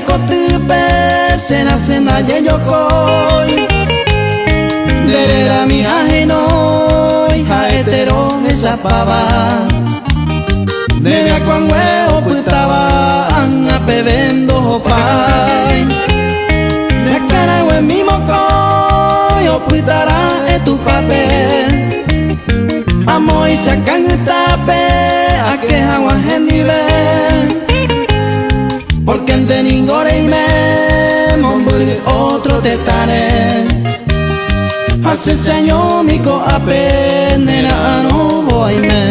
kotýpe che rasẽ ndajejokói. Nde rérami ahenói ha'ete rohechapáva. Nde ryakuãngue opytáva ág̃a peve ndohopái. Nde akãraguemi mokõi opytara'e tupápe. Amoĩcha kangytápe ake hag̃ua hendive. Porque nde ningo reime mombyry otro tetãre. Ha che cheañomi ko'ápe nera'arõvo aime.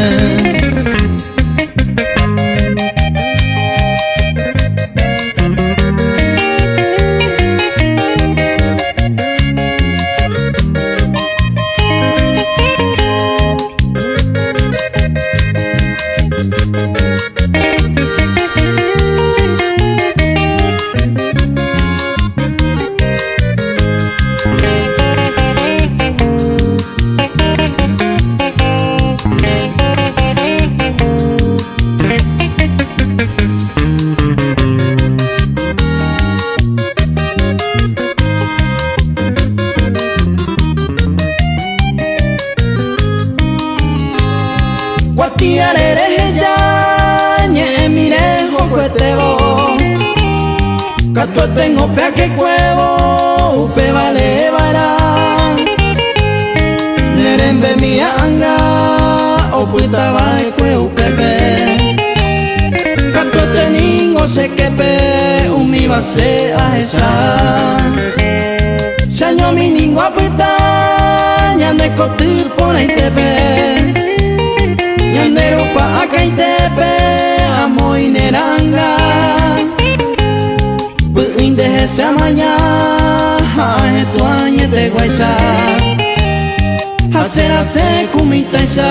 Kuatiare reheja ñe'ẽmire hokuetévo, katueténgo pe akekuévo upéva leeva'erã. Ne rembemi ra'ãnga opytava'ekue upépe, katuete ningo che képe umíva che ahecha. Che añomi ningo apyta ñande koty porãitépe, ñande rupa akãitépe amo inerãnga. Py'ỹi ndehecha amaña ha ahetu añeteguáicha, ha che rasẽ ku mitãicha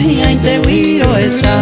hi'ãitegui rohecha.